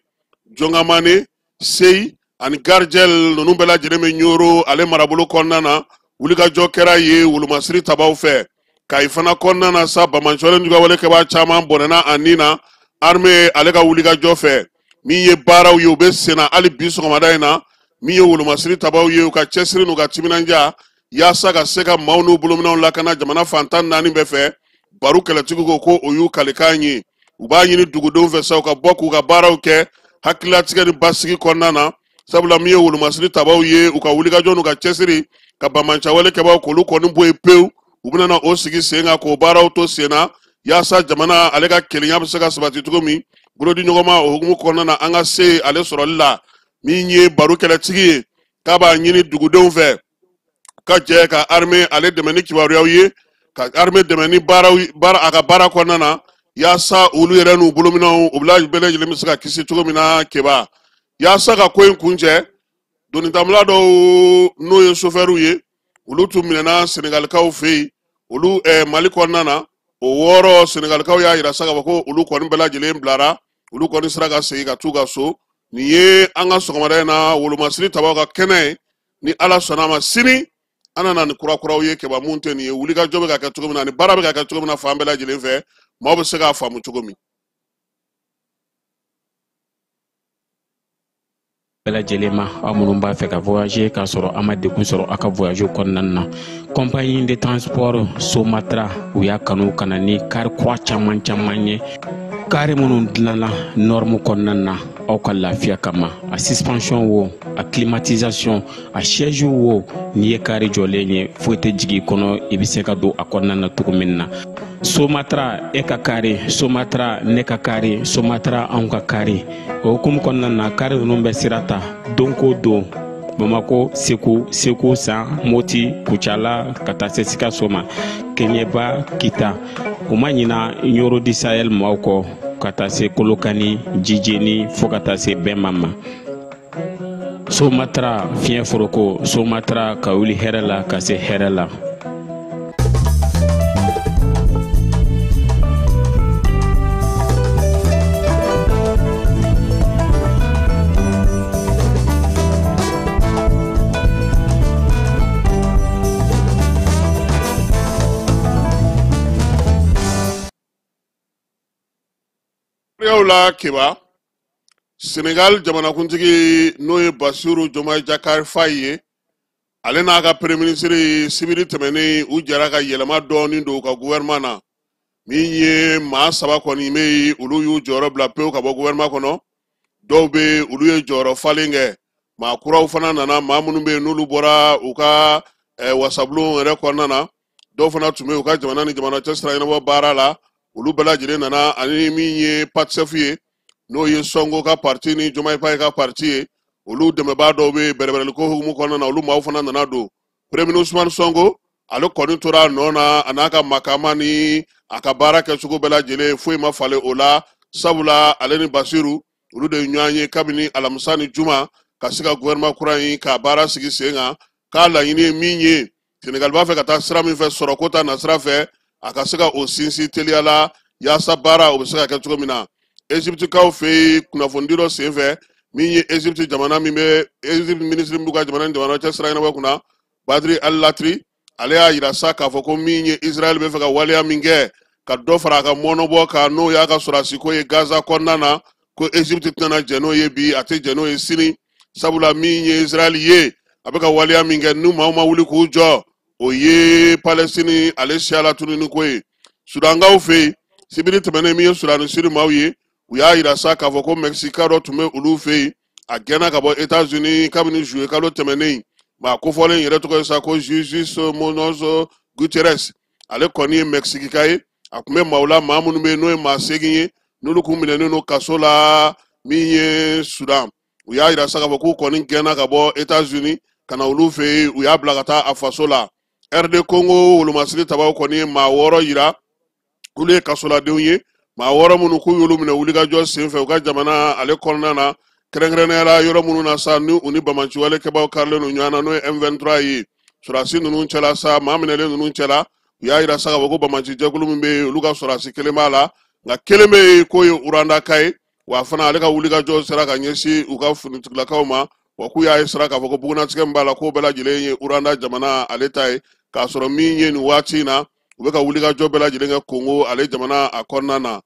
Jɔnkamane, Seyi ani Garijɛl, ninnu bɛɛ lajɛlen bɛ Ɲoro ale marabolo kɔnɔna na. Wulikajɔ kɛra ye wolomasiri tabaw fɛ. Kayi fana kɔnɔna na sa, bamaciwale juguwale kɛbaa caman bɔnɛna a nin na armée ale ka wulikajɔ fɛ. Min ye baaraw ye, u bɛ senna hali bi sɔgɔmada in na. Min ye wolomasiri tabaw ye, u ka cɛsiri n'u ka timinandiya yaasa ka se ka maaw n'u bolominɛnw lakana jamana fan 14 bɛɛ fɛ. Baro kɛlɛtigiw ko ko o y'u kalikan ye. U b'a ɲini dugudenw fɛ sa u ka bɔ k'u ka baaraw kɛ hakililatigɛ ni basigi kɔnɔna na, sabula min ye wolomasiri tabaw ye, u ka wulikajɔ n'u ka cɛsiri ka bamancawale kɛbaaw k'olu kɔni bɔ yen pewu, u bɛna na o sigi sen kan k'o baaraw to sen na yaasa jamana ale ka kelenya bɛ se ka sabati cogo min, bolodi ɲɔgɔnma o hukumu kɔnɔna na an ka se ale sɔrɔli la. Min ye baro kɛlɛtigi ye, k'a b'a ɲini dugudenw fɛ ka jɛ ka armée ale dɛmɛ ni kibaruyaw ye, ka armée dɛmɛ ni baaraw baara a ka baara kɔnɔna na, yaasa olu yɛrɛ n'u bolominɛnw u bɛɛ lajɛlen bɛ se ka kisi cogo min na. Keba, yaasa ka ko in kuncɛ, donitamula dɔw n'o ye sofɛriw ye, olu tun minɛna Senegalikaw fɛ yen, olu Mali kɔnɔna na, o 6 Senegalikaw y'a yira sa k'a fɔ ko olu kɔni bɛɛ lajɛlen bilara, olu kɔni sera ka segin ka t'u ka so. Nin ye an ka sɔgɔmada in na wolomasiri tabaw ka kɛnɛ ye. Ni Ala sɔnna a ma, sini an nana ni kurakuraw ye Keba, mun tɛ nin ye. Wulikajɔ bɛ ka kɛ cogo min na ani baara bɛ ka kɛ cogo min na fan bɛɛ lajɛlen fɛ, maaw bɛ se k'a faamu cogo min. Bɛɛ lajɛlen ma, aw minnu b'a fɛ ka voyager k'a sɔrɔ a ma degun sɔrɔ aw ka voyage kɔnɔna na, compagnie de transport Somatra, u y'a kanu ka na ni kari kura caman caman ye, kari minnu dilanna norme kɔnɔna na aw ka lafiya kama. A suspension wo, a climatisation, a siège wo, n'i ye kari jɔlen ye, foyi tɛ jigin i kɔnɔ, i bɛ se ka don a kɔnɔna na cogo min na. Somatra e ka kari, Somatra ne ka kari, Somatra anw ka kari. O hukumu kɔnɔna na, kari ninnu bɛ sira ta don ko don. Bamako, Segu, Segu San, Moti, Kucala ka taa se Sikaso ma, Keɲeba, Kita. U ma ɲina Ɲoro di Sahel maaw kɔ ka taa se Kolokani, Jijeni fo ka taa se Bɛnma ma. Somatra fiɲɛ foroko, Somatra ka wuli hɛrɛ la ka se hɛrɛ la. La Keba, Senegal jamanakuntigi n'o ye Bassirou Diomaye Diakhar Faye ye, ale n'a ka premier ministre sibiri tɛmɛnen u jɛra ka yɛlɛma dɔɔnin don u ka gouvernement na. Min ye maa 3 kɔni bɛ yen, olu y'u jɔyɔrɔ bila pewu ka bɔ gouvernement kɔnɔ. Dɔw bɛ yen, olu ye jɔyɔrɔ falen kɛ. Maa kuraw fana nana, maa minnu bɛ yen n'olu bɔra u ka wasabulon yɛrɛ kɔnɔna na. Dɔw fana tun bɛ yen u ka jamana ni jamana cɛ sira ɲɛnabɔ baara la, olu bɛɛ lajɛlen nana. Ani min ye PASTEF ye, n'o ye Sonko ka parti ni Diomaye Faye ka parti ye, olu dɛmɛbaa dɔw bɛ yen bɛrɛbɛrɛliko hukumu kɔnɔna na, olu maaw fana nana don. Premier ministre Ousmane Sonko ale kɔni tora a nɔ na, a n'a ka makama ni a ka baara kɛcogo bɛɛ lajɛlen, foyi ma falen o la, sabula ale ni Bassirou olu de ye ɲɔgɔn ye kabini alamisa ni juma ka se ka gouvernement kura in ka baara sigi sen kan. K'a laɲini ye min ye, Senegal b'a fɛ ka taa sira min fɛ sɔrɔko ta nasira fɛ, a ka se ka o sinsin teliya la yaasa baara o bɛ se ka kɛ cogo min na. Egyptikaw fɛ yen kunnafonidi dɔ senfɛ, min ye Egypte jamana min bɛ Egypte ministre min b'u ka jamana ni jamana cɛ sira ɲɛnabɔ kunna, Badri Al-Latri, ale y'a yira sa k'a fɔ ko min ye Israël bɛ fɛ ka waleya min kɛ ka dɔ fara a ka mɔnɔbɔ kan, n'o y'a ka sɔrɔdasiko ye Gaza kɔnɔna na, ko Egypte tɛna jɛn n'o ye bi, a tɛ jɛn n'o ye sini, sabula min ye Israël ye a bɛ ka waleya min kɛ, n'u maaw ma wuli k'u jɔ, o ye Palestine ale siya latununi ko ye. Sudankaw fɛ yen sibiri tɛmɛnen, min ye Sudan ni Siri maaw ye, u y'a yira sa k'a fɔ ko Mexique dɔ tun bɛ olu fɛ yen, a gɛnna ka bɔ États-Unis kabini juillet kalo tɛmɛnen. Maa kofɔlen yɛrɛ tɔgɔ ye sa ko Jesus Munoz Gutierrez, ale kɔni ye Mexique ka ye, a tun bɛ maaw la maa minnu bɛ yen n'o ye maa 8 ye, n'olu kun minɛnen don kaso la min ye Sudan. U y'a yira sa k'a fɔ k'u kɔni gɛnna ka bɔ États-Unis ka na olu fɛ yen, u y'a bila ka taa a faso la. RD Congo wolomasiri tabaw kɔni ye maa 6 yira, olu ye kasoladenw ye, maa 6 minnu k'u y'olu minɛ wulikajɔ senfɛ u ka jamana ale kɔnɔna na, kɛrɛnkɛrɛnnenya la yɔrɔ minnu na sa ni u ni bamaciwale kɛbaw karilen don ɲɔgɔn na, n'o ye M23 ye. Sɔrɔdasi ninnu cɛla sa, maa minɛlen ninnu cɛla, u y'a yira sa k'a fɔ ko bamaci jɛkulu min bɛ yen, olu ka sɔrɔdasi kelen b'a la, nka kelen bɛ yen k'o ye Rwanda ye, wa fana ale ka wulikajɔ sera ka ɲɛsin u ka finitigilakaw ma, wa k'u y'a ye sera k'a fɔ ko bugunnatigɛ min b'a la k'o bɛɛ lajɛlen ye Rwanda jamana ale ta ye, k'a sɔrɔ min ye nin waati in na, u bɛ ka wulikajɔ bɛɛ lajɛlen kɛ Congo ale jamana a kɔnɔna na.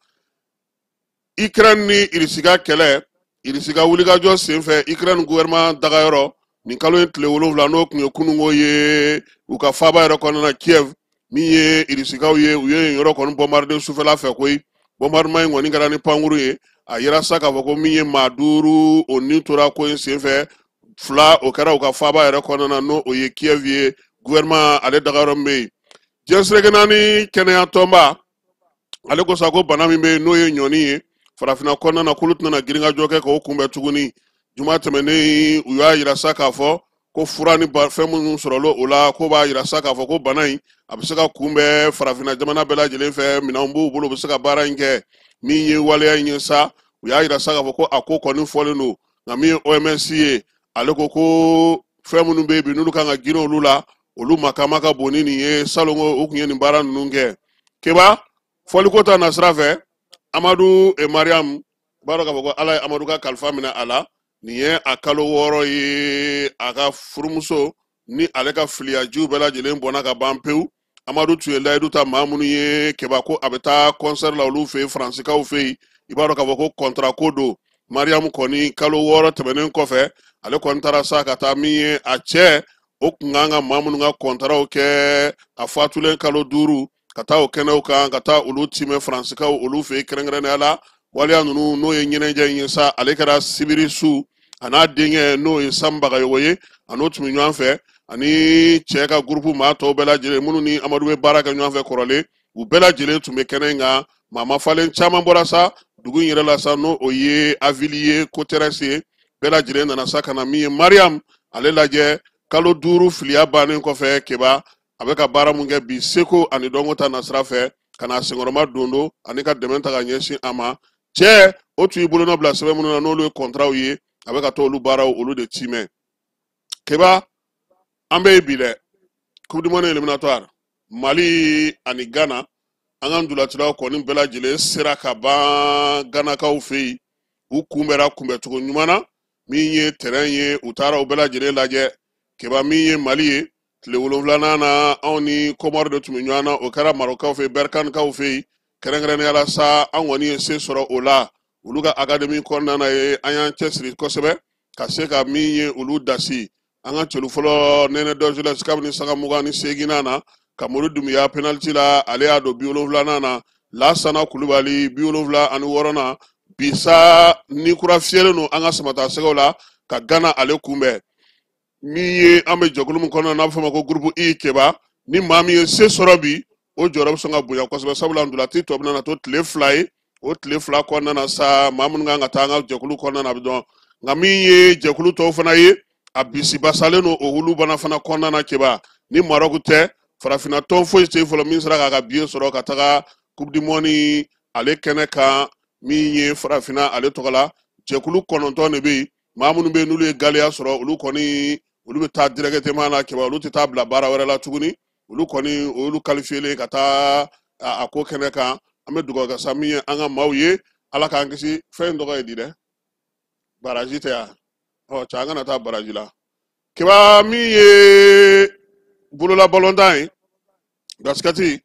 Ukraine ni Irisi ka kɛlɛ, Irisi ka wulikajɔ senfɛ Ukraine gouvernement dagayɔrɔ nin kalo in tile 7, n'o tun ye kununko ye u ka faaba yɛrɛ kɔnɔna na Kiev, min ye Irisikaw ye, u ye yen yɔrɔ kɔni bombarder sufɛla fɛ koyi. Bombardement in kɔni kɛra ni pankuru ye, a yira sa k'a fɔ ko min ye maa 5 o ni tora ko in senfɛ, 2 o kɛra u ka faaba yɛrɛ kɔnɔna na, n'o o ye Kiev ye, gouvernement ale dagayɔrɔ min bɛ yen. Diɲɛ seleke naani kɛnɛya tɔnba ale ko sa ko bana min bɛ yen n'o ye ɲɔni ye farafinna kɔnɔna na, k'olu tɛna girinkajɔ kɛ k'o kunbɛn tuguni. Juma tɛmɛnen u y'a yira sa k'a fɔ ko fura ni fɛn minnu sɔrɔla o la, k'o b'a yira sa k'a fɔ ko bana in a bɛ se ka kunbɛn farafinna jamana bɛɛ lajɛlen fɛ, minɛnw b'u bolo u bɛ se ka baara in kɛ. Min ye waleya in ye sa, u y'a yira sa k'a fɔ ko a ko kɔni fɔlen don, nka min ye OMS ye, ale ko ko fɛn minnu bɛ yen bi n'olu kan ka girin olu la, olu makama ka bon ni nin ye, salon ko u tun ye nin baara ninnu kɛ. Keba, fɔliko ta nasira fɛ, Amadu et Mariam b'a dɔn k'a fɔ ko Ala ye Amadu ka kalifa minɛ a la, nin ye a kalo 6 ye, a ka furumuso ni ale ka filiyajiw bɛɛ lajɛlen bɔnna ka ban pewu. Amadu tun ye layidu ta maa minnu ye Keba ko a bɛ taa concert la olu fɛ yen, Faransikaw fɛ yen, i b'a dɔn k'a fɔ ko contrat ko don. Mariam kɔni kalo 6 tɛmɛnen kɔfɛ, ale kɔni taara sa ka taa min ye a cɛ, o kun kan ka maa minnu ka kɔntaraw kɛ a fatulen kalo 5, ka taa o kɛnɛw kan, ka taa olu timɛ Faransikaw olu fɛ yen kɛrɛnkɛrɛnnenya la. Waleya ninnu n'o ye ɲɛnajɛ in ye sa, ale kɛra sibiri su, a n'a denkɛ n'o ye Sam Bagayogo ye, a n'o tun bɛ ɲɔgɔn fɛ, ani cɛ ka gurupu maa tɔw bɛɛ lajɛlen minnu ni Amadu bɛ baara kɛ ɲɔgɔn fɛ kɔrɔlen, u bɛɛ lajɛlen tun bɛ kɛnɛ in kan. Maa ma falen caman bɔra sa dugu in yɛrɛ la sa, n'o o ye Avilier Coteresse ye, bɛɛ lajɛlen nana sa ka na min ye Mariam Ale lajɛ kalo 5 filiya bannen kɔfɛ Keba, a bɛ ka baara mun kɛ bi seko ani dɔnko ta nasira fɛ ka na senkɔrɔma dondo ani ka dɛmɛ ta ka ɲɛsin a ma. Cɛ o tun y'i bolonɔ bila sɛbɛn minnu na n'olu ye kɔntaraw ye, a bɛ ka t'olu baaraw olu de timɛ. Keba, an bɛ yen bi dɛ, Coupe du monde éliminatoire Mali ani Ghana, an ka ntolacilaw kɔni bɛɛ lajɛlen sera ka ban Ghanakaw fɛ yen. U kunbɛra kunbɛcogo ɲuman na, min ye terrain ye u taara u bɛɛ lajɛlen lajɛ. Keba, min ye Mali ye, tile 7nan na anw ni Comore de tun bɛ ɲɔgɔn na, o kɛra Marokaw fɛ yen, Berkanekaw fɛ yen. Kɛrɛnkɛrɛnnenya la sa, an kɔni ye se sɔrɔ o la olu ka académie kɔnɔna na ye. An y'an cɛsiri kosɛbɛ ka se ka min ye olu dasi. An ka celu fɔlɔ Nɛnɛ Dɔnsilɛsi kabini sanga 28nan na, Kamori Dunbiya penalty la, ale y'a don 70nan na. Lasana Kulubali 76nan. Bi sa ni kura fiyɛlen don an ka samata sɛgɛw la ka Ghana ale kunbɛn. Min ye an bɛ jɛkulu min kɔnɔ n'a bɛ fɔ o ma ko groupe I, Keba, ni maa min ye se sɔrɔ bi, o jɔyɔrɔ bɛ sɔn ka bonya kosɛbɛ, sabula ntolati tɔ bɛna na to tile 2 ye. O tile 2 kɔnɔna na sa, maa minnu kan ka taa an ka jɛkulu kɔnɔna na a bɛ dɔn. Nka min ye jɛkulu tɔw fana ye, a bisibasalen don o wulu bana fana kɔnɔna na. Keba, ni Maroc tɛ, farafinna tɔn foyi tɛ yen fɔlɔ min sera k'a ka billet sɔrɔ ka taga Coupe du monde ale kɛnɛ kan. Min ye farafinna ale tɔgɔ la, jɛkulu 9 de bɛ yen. Maa minnu bɛ yen n'olu ye galiya sɔrɔ, olu kɔni olu bɛ taa directement na Keba, olu tɛ taa bila baara wɛrɛ la tuguni. Olu kɔni olu qualifié ka taa a ko kɛnɛ kan. An bɛ dugawu kɛ sa min ye an ka maaw ye, Ala k'an kisi. Fɛn in tɔgɔ ye di dɛ, baraji tɛ yan? Ɔ cɛ, an kana taa baraji la. Keba, min ye bolola balontan ye, basikɛti,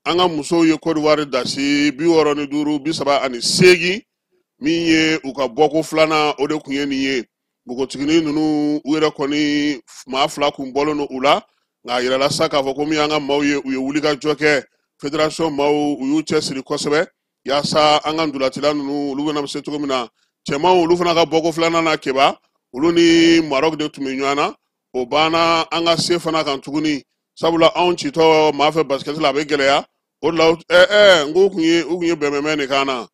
an ka musow ye Côte d'Ivoire dasi 65-38. Min ye u ka bɔko filanan, o de tun ye nin ye. Npogotiginin ninnu u yɛrɛ kɔni maa 2 kun bɔlen don u la, nka a yirala sa k'a fɔ ko min y'an ka maaw ye, u ye wulikajɔ kɛ. Fédération maaw u y'u cɛsiri kosɛbɛ yaasa an ka ntolacila ninnu olu bɛna se cogo min na. Cɛmanw olu fana ka bɔko filanan na, Keba, olu ni Maroc de tun bɛ ɲɔgɔn na. O banna an ka se fana kan tuguni, sabula anw citɔ maa fɛ basikɛti la a bɛ gɛlɛya. O de la n ko u kun ye bɛnbɛnbɛn de k'an na.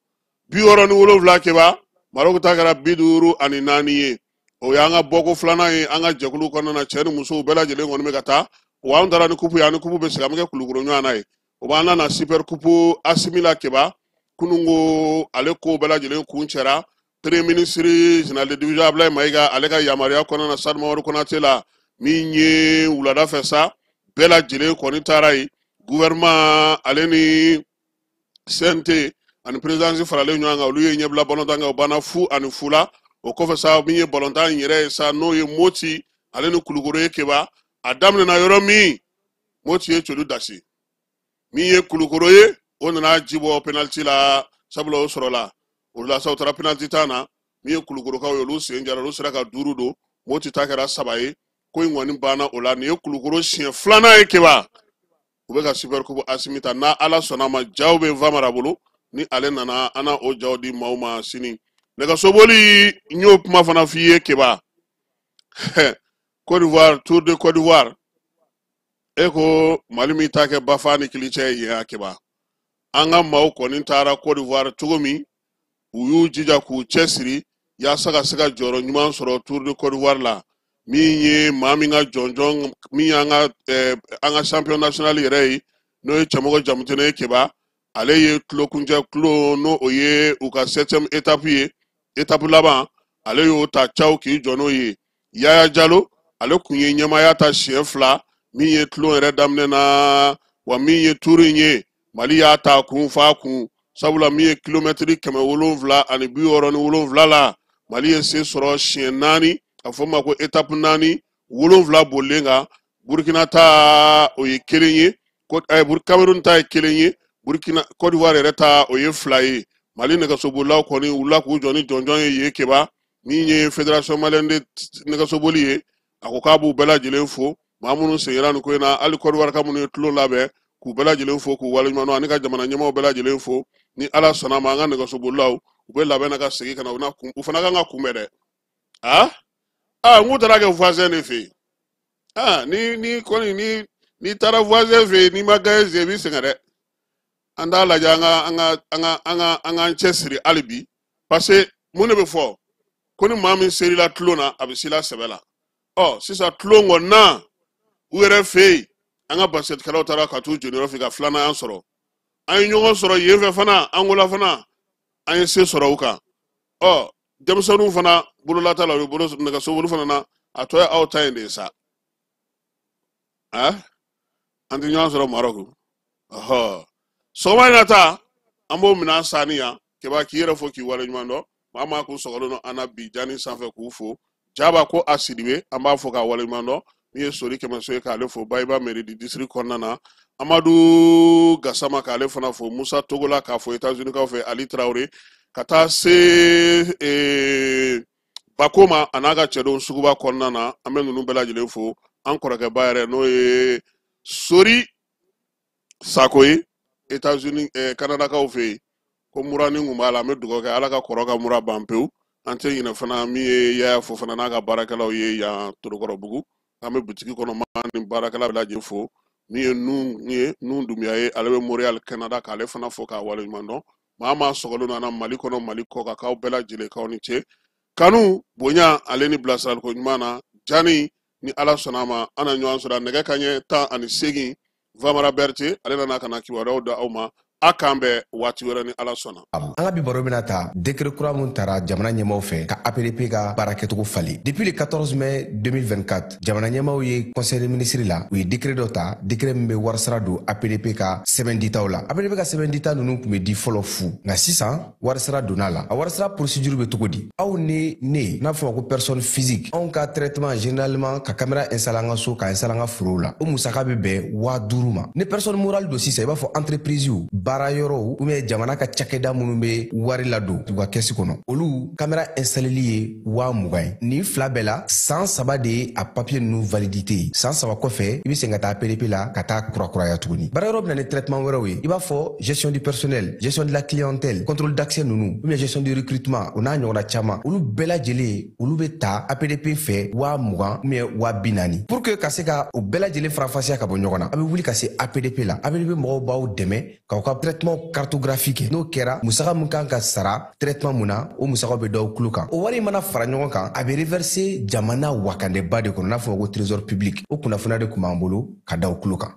67, Keba, Maroc ta kɛra 54 ye. O y'an ka bɔko filanan ye an ka jɛkulu kɔnɔna na. Cɛ ni musow bɛɛ lajɛlen kɔni bɛ ka taa wa. An taara ni kupu ye, an ni kupu bɛ segin, an bɛ kɛ Kulukoro ɲɔgɔn na ye. O b'an nana super coupe Asimi la, Keba, kununko ale ko bɛɛ lajɛlen kun cɛra. Premier ministre général de division Ablaye Mayiga ale ka yamaruya kɔnɔna na, Stade Mamadu Konate la, min ye wulada fɛ sa, bɛɛ lajɛlen kɔni taara yen. Gouvernement ale ni CNT ani présidence faralen ɲɔgɔn kan, olu ye ɲɛbila balontan kɛ, o banna 0-0 la. O kɔfɛ sa, min ye balontan yɛrɛ ye sa, n'o ye Moti ale ni Kulukoro ye, Keba, a daminɛna yɔrɔ min, Moti ye celu dasi. Min ye Kulukoro ye, o nana ji bɔ penalty la, sabula o sɔrɔla o la sa, u taara penalty tan na. Min ye Kulukorokaw ye, olu sen jara, olu sera ka 5 don. Moti ta kɛra 3 ye. Ko in kɔni banna o la. Nin ye Kulukoro siɲɛ 2nan ye, Keba, u bɛ ka super coupe Asimi ta. N'a Ala sɔnna a ma, jaw bɛ Vamara bolo, ni ale nana an na o jaw di maaw ma sini. Nɛgɛsoboli, n y'o kuma fana f'i ye, Keba. Côte d'Ivoire, Tour de Côte d'Ivoire, e ko Mali min ta kɛ bafa ni kilicɛ ye yen. Keba, an ka maaw kɔni taara Côte d'Ivoire cogo min, u y'u jija k'u cɛsiri yaasa ka se ka jɔyɔrɔ ɲuman sɔrɔ Tour de Côte d'Ivoire la. Min ye maa min ka jɔnjɔn, min y'an ka an ka champion national yɛrɛ ye, n'o ye Cɛmɔgɔ Jamutɛnɛ ye, Keba, ale ye tulokuncɛ tulo, n'o o ye u ka 7e étape ye, étape laban, ale y'o ta caw k'i jɔ n'o ye. Yaya Jalo, ale kun ye ɲɛmaaya ta siɲɛ 2 min ye tulon yɛrɛ daminɛ na wa. Min ye tour in ye, Mali y'a ta kun f'a kun, sabula min ye kilomɛtiri 767 la, Mali ye se sɔrɔ siɲɛ 4, a fɔ ma ko étape 4, 7 bolilen kan. Burkina ta o ye 1 ye, Cameroun ta ye 1 ye, Burkina Côte d'Ivoire yɛrɛ ta o ye 2 ye. Mali nɛgɛsobolilaw kɔni wulila k'u jɔ ni jɔnjɔn ye yen. Keba, min ye fédération malienne de nɛgɛsoboli ye, a ko k'a b'u bɛɛ lajɛlen fo, maa minnu sen yera nin ko in na, hali Côte d'Ivoire ka minnu ye tulon labɛn, k'u bɛɛ lajɛlen fo k'u waleɲuman dɔn, ani ka jamana ɲɛmaaw bɛɛ lajɛlen fo. Ni Ala sɔnna a ma, an ka nɛgɛsobolilaw u bɛ labɛn na ka segin ka na, u fana kan ka kunbɛn dɛ. Aa, n k'u taara kɛ voisin de fɛ yen. Aa, ni kɔni ni n'i taara voisin fɛ yen, n'i ma gagné i b'i sɛgɛn dɛ. An t'a lajɛ, an ka an ka an ka an ka an k'an cɛsiri hali bi, parce que mun de bɛ fɔ ko ni maa min serila tulon na, a bɛ s'i la sɛbɛ la. Ɔ sisan tulon kɔnɔna u yɛrɛ fɛ yen, an ka basketkɛlaw taara ka t'u jɔnyɔrɔ fɛ ka filanan sɔrɔ. An ye ɲɔgɔn sɔrɔ yen fɛ fana, Angola fana, an ye se sɔrɔ u kan. Ɔ denmisɛnninw fana bololata la, u ye bolo nɛgɛso fana na, a tɔ ye aw ta in de ye sa. An tɛ ɲɔgɔn sɔrɔ Marɔku. Ɔhɔ, sɔgɔma in na ta, an b'o minɛn sanni yan. Keba k'i yɛrɛ fo k'i waleɲuman dɔn. Maa maa k'u sɔgɔlen don an na bi jani sanfɛ k'u fo. Jaba ko a Sidibe, an b'a fo k'a waleɲuman dɔn. Min ye Sori Kɛmɛso ye k'ale fo Bayiba mairie du district kɔnɔna na. Amadu Gasama k'ale fana fo. Musa Togola k'a fo États-Unis kaw fɛ. Ali Traoré ka taa se Bako ma a n'a ka cɛdenw suguba kɔnɔna na, an bɛ ninnu bɛɛ lajɛlen fo. An kɔrɔkɛba yɛrɛ n'o ye Sori Sako ye États-Unis, Canadakaw fɛ yen, ko mura ni kun b'a la, an bɛ dugawu kɛ Ala ka kɔrɔ ka mura ban pewu. An tɛ ɲinɛ fana min ye Yaya Fofana n'a ka baarakɛlaw ye yan Torokɔrɔbugu. An bɛ butigi kɔnɔ maa ni baarakɛla bɛɛ lajɛlen fo. Min ye Nun ye, Nun Dunbiya ye, ale bɛ Montréal Canada, k'ale fana fo k'a waleɲuman dɔn. Maa maa sɔgɔlen don an na Mali kɔnɔ, Mali kɔ kan, k'aw bɛɛ lajɛlen k'aw ni ce kanu bonya ale ni bilasiraliko ɲuman na. Jani ni Ala sɔnna a ma, an na ɲɔgɔn sɔrɔ nɛgɛ kanɲɛ 18. Vamara Berete ale nana ka na kibaruyaw da aw ma. A k'an bɛn waati wɛrɛ ni Ala sɔnna. An ka bi baro bɛna ta décret kura mun tara jamana ɲɛmaw fɛ ka APDP ka baara kɛcogo falen. Depuis le 14 mai 2024, jamana ɲɛmaw ye conseil des ministres la, u ye décret dɔ ta, décret min bɛ warisara don APDP ka sɛbɛn ditaw la. APDP ka sɛbɛn dita ninnu tun bɛ di fɔlɔ fu, nka sisan warisara donna la. A warisara procédure bɛ cogo di? Aw ni ne n'a fɔ ma ko personne physique, anw ka traitement, généralement ka caméra installer an ka so, ka installer an ka forow la, o musaka bɛ bɛn 5000 ma. Ni personne morale don sisan, i b'a fɔ entreprise, baara yɔrɔw ou bien jamana ka cakɛda minnu bɛ wari ladon u ka kɛsi kɔnɔ, olu caméra installeli ye 20 000 ye. Nin fila bɛɛ la, san 3 de ye a papier ninnu validité ye. San 3 kɔfɛ, i bɛ segin ka taa APDP la ka taa kurakuraya tuguni. Baara yɔrɔ bɛ na ni traitement wɛrɛw ye, i b'a fɔ gestion du personnel, gestion de la clientèle, contrôle d'accès ninnu, ou bien gestion du recrutement, o n'a ɲɔgɔnna caman. Olu bɛɛ lajɛlen, olu bɛ ta APDP fɛ 20 000 ou bien 40 000. Pour que ka se ka o bɛɛ lajɛlen faranfasiya ka bɔ ɲɔgɔn na, a bɛ wuli ka se APDP la. APDP mɔgɔw b'aw dɛmɛ k'aw ka traitement cartographie kɛ. N'o kɛra, musaka mun kan ka sara traitement mun na, o musakaw bɛ d'aw tulo kan. O wari mana fara ɲɔgɔn kan, a bɛ reverser jamana wakandeba de kɔnɔ, n'a fɔ ko trésor public. O kunnafoniya de tun b'an bolo ka da aw tulo kan.